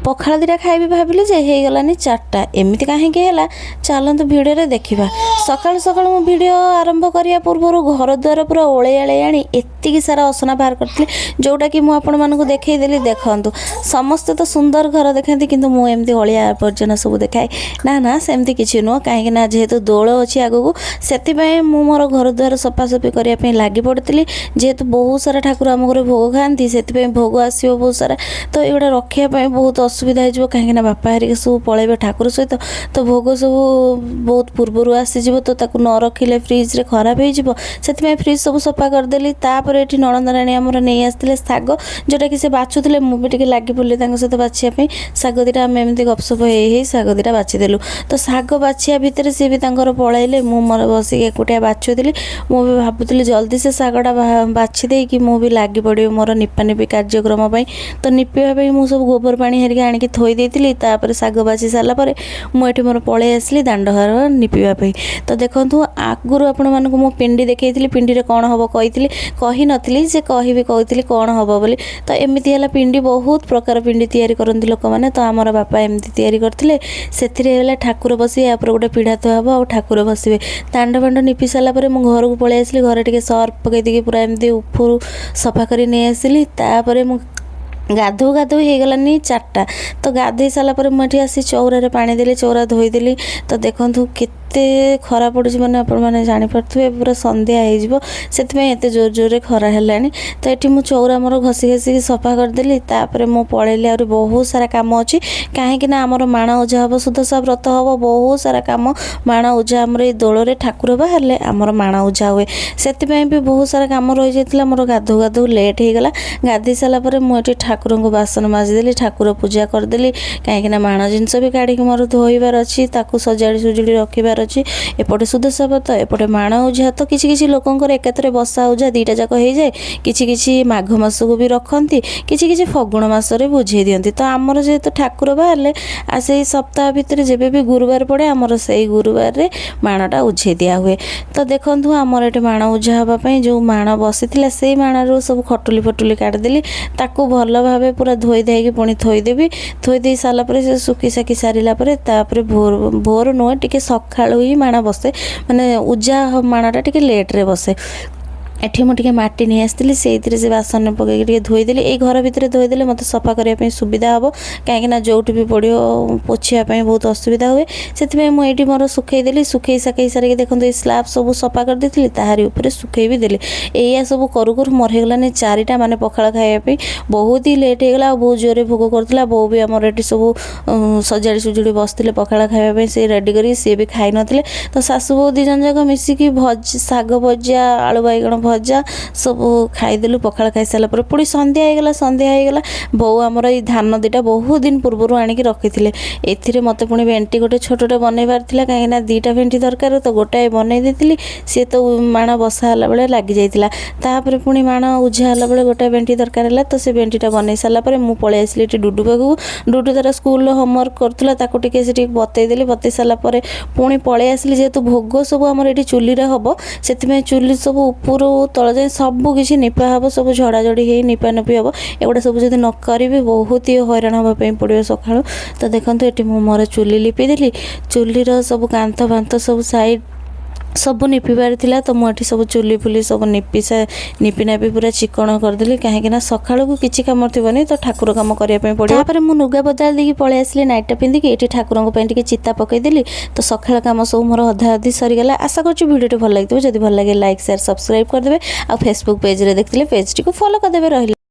ପଖାଳ ଦୁଇଟା ଖାଇବି ଭାବିଲି ଯେ ହେଇଗଲାନି 4ଟା। ଏମିତି କାହିଁକି ହେଲା, ଚାଲନ୍ତୁ ଭିଡ଼ିଓରେ ଦେଖିବା। ସକାଳୁ ସକାଳୁ ମୁଁ ଭିଡ଼ିଓ ଆରମ୍ଭ କରିବା ପୂର୍ବରୁ ଘର ଦ୍ୱାର ପୁରା ଓଳେଇ ଆଳେଇ ଆଣି ଏତିକି ସାରା ଅସନା ବାହାର କରିଥିଲି, ଯେଉଁଟାକି ମୁଁ ଆପଣମାନଙ୍କୁ ଦେଖେଇଦେଲି। ଦେଖନ୍ତୁ, ସମସ୍ତେ ତ ସୁନ୍ଦର ଘର ଦେଖାନ୍ତି, କିନ୍ତୁ ମୁଁ ଏମିତି ଅଳିଆ ଆବର୍ଜନା ସବୁ ଦେଖାଏ। ନା ନା, ସେମିତି କିଛି ନୁହଁ। କାହିଁକି ନା ଯେହେତୁ ଦୋଳ ଅଛି ଆଗକୁ, ସେଥିପାଇଁ ମୁଁ ମୋର ଘର ଦ୍ୱାର ସଫାସଫି କରିବା ପାଇଁ ଲାଗି ପଡ଼ିଥିଲି। ଯେହେତୁ ବହୁତ ସାରା ଠାକୁର ଆମ ଘରେ ଭୋଗ ଖାଆନ୍ତି, ସେଥିପାଇଁ ଭୋଗ ଆସିବ ବହୁତ ସାରା। ତ ଏଗୁଡ଼ା ରଖିବା ପାଇଁ ବହୁତ ଅସୁବିଧା ହେଇଯିବ, କାହିଁକିନା ବାପା ହେରିକା ସବୁ ପଳେଇବେ ଠାକୁର ସହିତ। ତ ଭୋଗ ସବୁ ବହୁତ ପୂର୍ବରୁ ଆସିଯିବ, ତ ତାକୁ ନ ରଖିଲେ ଫ୍ରିଜରେ ଖରାପ ହେଇଯିବ। ସେଥିପାଇଁ ଫ୍ରିଜ୍ ସବୁ ସଫା କରିଦେଲି। ତାପରେ ଏଠି ନଣନ୍ଦ ରାଣୀ ଆମର ନେଇ ଆସିଥିଲେ ଶାଗ, ଯେଉଁଟାକି ସେ ବାଛୁଥିଲେ। ମୁଁ ବି ଟିକେ ଲାଗି ପଡ଼ିଲି ତାଙ୍କ ସହିତ ବାଛିବା ପାଇଁ। ଶାଗ ଦୁଇଟା ଆମେ ଏମିତି ଗପସପ ହେଇ ହେଇ ଶାଗ ଦୁଇଟା ବାଛିଦେଲୁ। ତ ଶାଗ ବାଛିବା ଭିତରେ ସିଏ ବି ତାଙ୍କର ପଳେଇଲେ, ମୁଁ ମୋର ବସିକି ଏକୁଟିଆ ବାଛୁଥିଲି। ମୁଁ ବି ଭାବୁଥିଲି ଜଲ୍ଦି ସେ ଶାଗଟା ବାଛି ଦେଇକି ମୁଁ ବି ଲାଗି ପଡ଼ିବି ମୋର ନିପାନିପି କାର୍ଯ୍ୟକ୍ରମ ପାଇଁ। ତ ନିପିବା ପାଇଁ ମୁଁ ସବୁ ଗୋବର ପାଣି ହେରିକା ଆଣିକି ଥୋଇ ଦେଇଥିଲି। ତାପରେ ଶାଗ ବାଛି ସାରିଲା ପରେ ମୁଁ ଏଠି ମୋର ପଳେଇ ଆସିଲି ଦାଣ୍ଡ ଘର ନିପିବା ପାଇଁ। ତ ଦେଖନ୍ତୁ, ଆଗରୁ ଆପଣମାନଙ୍କୁ ମୁଁ ପିଣ୍ଡି ଦେଖେଇଥିଲି। ପିଣ୍ଡିରେ କ'ଣ ହେବ କହିଥିଲି, କହିନଥିଲି ଯେ କହିବି, କହିଥିଲି କ'ଣ ହେବ ବୋଲି। ତ ଏମିତି ହେଲା ପିଣ୍ଡି। ବହୁତ ପ୍ରକାର ପିଣ୍ଡି ତିଆରି କରନ୍ତି ଲୋକମାନେ। ତ ଆମର ବାପା ଏମିତି ତିଆରି କରିଥିଲେ। ସେଥିରେ ହେଲା ଠାକୁର ବସିବେ, ୟା ଉପରେ ଗୋଟେ ପିଢ଼ା ଥୁଆ ହେବ ଆଉ ଠାକୁର ବସିବେ। ଦାଣ୍ଡ ଫାଣ୍ଡ ନିପି ସାରିଲା ପରେ ମୁଁ ଘରକୁ ପଳେଇ ଆସିଲି। ଘରେ ଟିକେ ସର୍ଫ ପକାଇ ଦେଇକି ପୁରା ଏମିତି ଉପରୁ ସଫା କରି ନେଇ ଆସିଲି। ତାପରେ ମୁଁ ଗାଧୋଉ ଗାଧୋଉ ହେଇଗଲାନି 4ଟା। ତ ଗାଧୋଇ ସାରିଲା ପରେ ମୁଁ ଏଠି ଆସି ଚଉରାରେ ପାଣି ଦେଲି, ଚଉରା ଧୋଇଦେଲି। ତ ଦେଖନ୍ତୁ କେତେ ଖରା ପଡ଼ୁଛି, ମାନେ ଆପଣମାନେ ଜାଣିପାରୁଥିବେ, ପୁରା ସନ୍ଧ୍ୟା ହେଇଯିବ, ସେଥିପାଇଁ ଏତେ ଜୋର ଜୋରରେ ଖରା ହେଲାଣି। ତ ଏଠି ମୁଁ ଚଉରା ମୋର ଘଷି ଘଷିକି ସଫା କରିଦେଲି। ତାପରେ ମୁଁ ପଳେଇଲି, ଆହୁରି ବହୁତ ସାରା କାମ ଅଛି, କାହିଁକି ନା ଆମର ମାଣ ଉଝା ହେବ, ସୁଦଶା ବ୍ରତ ହେବ, ବହୁତ ସାରା କାମ। ମାଣ ଉଝା ଆମର ଏଇ ଦୋଳରେ ଠାକୁର ବାହାରିଲେ ଆମର ମାଣ ଉଝା ହୁଏ। ସେଥିପାଇଁ ବି ବହୁତ ସାରା କାମ ରହିଯାଇଥିଲା। ମୋର ଗାଧୋଉ ଗାଧୋଉ ଲେଟ୍ ହେଇଗଲା। ଗାଧୋଇ ସାରିଲା ପରେ ମୁଁ ଏଠି ଠାକୁରଙ୍କୁ ବାସନ ମାଜିଦେଲି, ଠାକୁର ପୂଜା କରିଦେଲି, କାହିଁକିନା ମାଣ ଜିନିଷ ବି କାଢ଼ିକି ମୋର ଧୋଇବାର ଅଛି, ତାକୁ ସଜାଡ଼ି ସୁଜୁଡ଼ି ରଖିବାର ଅଛି। ଏପଟେ ସୁଦଶା ବ୍ରତ, ଏପଟେ ମାଣ ଉଝା। ତ କିଛି କିଛି ଲୋକଙ୍କର ଏକାଥରେ ବସା ଉଝା ଦୁଇଟା ଯାକ ହେଇଯାଏ। କିଛି କିଛି ମାଘ ମାସକୁ ବି ରଖନ୍ତି, କିଛି କିଛି ଫଗୁଣ ମାସରେ ବୁଝେଇ ଦିଅନ୍ତି। ତ ଆମର ଯେହେତୁ ଠାକୁର ବାହାରିଲେ ଆଉ ସେଇ ସପ୍ତାହ ଭିତରେ ଯେବେ ବି ଗୁରୁବାର ପଡ଼େ, ଆମର ସେଇ ଗୁରୁବାରରେ ମାଣଟା ଉଝେଇ ଦିଆ ହୁଏ। ତ ଦେଖନ୍ତୁ, ଆମର ଏଠି ମାଣ ଉଝା ହେବା ପାଇଁ ଯେଉଁ ମାଣ ବସିଥିଲା, ସେଇ ମାଣରୁ ସବୁ ଖଟୁଲି ଫଟୁଲି କାଢ଼ିଦେଲି। ତାକୁ ଭଲ ଭାବେ ପୁରା ଧୋଇ ଧାଇକି ପୁଣି ଥୋଇଦେବି। ଥୋଇ ଦେଇ ସାରିଲା ପରେ, ସେ ଶୁଖି ସାକି ସାରିଲା ପରେ, ତାପରେ ଭୋର ଭୋର ନୁହେଁ, ଟିକେ ସକାଳୁ ହିଁ ମାଣ ବସେ, ମାନେ ଉଜା ମାଣଟା ଟିକେ ଲେଟ୍ରେ ବସେ। ଏଠି ମୁଁ ଟିକେ ମାଟି ନେଇ ଆସିଥିଲି, ସେଇଥିରେ ସେ ବାସନରେ ପକାଇକି ଟିକେ ଧୋଇଦେଲି। ଏଇ ଘର ଭିତରେ ଧୋଇଦେଲେ ମୋତେ ସଫା କରିବା ପାଇଁ ସୁବିଧା ହେବ, କାହିଁକିନା ଯେଉଁଠି ବି ପଡ଼ିବ ପୋଛିବା ପାଇଁ ବହୁତ ଅସୁବିଧା ହୁଏ। ସେଥିପାଇଁ ମୁଁ ଏଇଠି ମୋର ଶୁଖେଇଦେଲି। ଶୁଖେଇ ସାକେଇ ସାରିକି ଦେଖନ୍ତୁ, ଏଇ ସ୍ଲାବ୍ ସବୁ ସଫା କରିଦେଇଥିଲି, ତାହାରି ଉପରେ ଶୁଖେଇ ବି ଦେଲି। ଏଇଆ ସବୁ କରୁ କରୁ ମୋର ହେଇଗଲାନି 4ଟା, ମାନେ ପଖାଳ ଖାଇବା ପାଇଁ ବହୁତ ହି ଲେଟ୍ ହେଇଗଲା। ଆଉ ବହୁତ ଜୋରରେ ଭୋକ କରୁଥିଲା। ବୋଉ ବି ଆମର ଏଠି ସବୁ ସଜାଡ଼ି ସୁଜୁଡ଼ି ବସିଥିଲେ ପଖାଳ ଖାଇବା ପାଇଁ, ସେ ରେଡ଼ି କରିକି। ସିଏ ବି ଖାଇନଥିଲେ। ତ ଶାଶୁ ବୋହୂ ଦୁଇ ଜଣ ଯାକ ମିଶିକି ଶାଗ ଭଜା, ଆଳୁ ବାଇଗଣ ଭଜା ସବୁ ଖାଇଦେଲୁ। ପଖାଳ ଖାଇସାରିଲା ପରେ ପୁଣି ସନ୍ଧ୍ୟା ହେଇଗଲା। ସନ୍ଧ୍ୟା ହେଇଗଲା, ବୋଉ ଆମର ଏଇ ଧାନ ଦୁଇଟା ବହୁତ ଦିନ ପୂର୍ବରୁ ଆଣିକି ରଖିଥିଲେ। ଏଥିରେ ମୋତେ ପୁଣି ଭେଣ୍ଟି ଗୋଟେ ଛୋଟଟେ ବନେଇବାର ଥିଲା, କାହିଁକିନା ଦୁଇଟା ଭେଣ୍ଟି ଦରକାର। ତ ଗୋଟାଏ ବନେଇ ଦେଇଥିଲି, ସିଏ ତ ମାଣ ବସା ହେଲା ବେଳେ ଲାଗିଯାଇଥିଲା। ତାପରେ ପୁଣି ମାଣ ଉଝା ହେଲା ବେଳେ ଗୋଟାଏ ଭେଣ୍ଟି ଦରକାର ହେଲା। ତ ସେ ଭେଣ୍ଟିଟା ବନେଇ ସାରିଲା ପରେ ମୁଁ ପଳେଇ ଆସିଲି ଏଠି ଡୁଡୁ ପାଖକୁ। ଡୁଡୁ ତାର ସ୍କୁଲର ହୋମୱାର୍କ କରୁଥିଲା, ତାକୁ ଟିକେ ସେଠି ବତେଇଦେଲି। ବତେଇ ସାରିଲା ପରେ ପୁଣି ପଳେଇ ଆସିଲି। ଯେହେତୁ ଭୋଗ ସବୁ ଆମର ଏଠି ଚୁଲିରେ ହେବ, ସେଥିପାଇଁ ଚୁଲି ସବୁ ଉପରୁ ତଳ ଯାଏଁ ସବୁ କିଛି ନିପା ହେବ, ସବୁ ଝଡ଼ାଝଡ଼ି ହେଇ ନିପା ନିପି ହେବ। ଏଗୁଡ଼ା ସବୁ ଯଦି ନ କରିବି, ବହୁତ ହି ହଇରାଣ ହେବା ପାଇଁ ପଡ଼ିବ ସକାଳୁ। ତ ଦେଖନ୍ତୁ, ଏଠି ମୁଁ ମୋର ଚୁଲି ଲିପିଦେଲି। ଚୁଲିର ସବୁ କାନ୍ଥ ଫାନ୍ଥ ସବୁ ସାଇଡ଼୍ ସବୁ ନିପିବାର ଥିଲା। ତ ମୁଁ ଏଠି ସବୁ ଚୁଲି ଫୁଲି ସବୁ ନିପି ନାପି ପୁରା ଚିକଣ କରିଦେଲି, କାହିଁକିନା ସକାଳକୁ କିଛି କାମ ଥିବନି, ତ ଠାକୁର କାମ କରିବା ପାଇଁ ପଡ଼ିବ। ତାପରେ ମୁଁ ଲୁଗା ବଦଳି ଦେଇକି ପଳେଇ ଆସିଲି ନାଇଟ୍ଟା ପିନ୍ଧିକି। ଏଠି ଠାକୁରଙ୍କ ପାଇଁ ଟିକେ ଚିତା ପକାଇଦେଲି। ତ ସକାଳ କାମ ସବୁ ମୋର ଅଧା ଅଧି ସରିଗଲା। ଆଶା କରୁଛି ଭିଡ଼ିଓଟି ଭଲ ଲାଗିଥିବ। ଯଦି ଭଲ ଲାଗେ, ଲାଇକ୍, ସେୟାର, ସବସ୍କ୍ରାଇବ୍ କରିଦେବେ ଆଉ ଫେସବୁକ୍ ପେଜ୍ରେ ଦେଖିଥିଲେ ପେଜ୍ଟିକୁ ଫଲୋ କରିଦେବେ। ରହିଲି।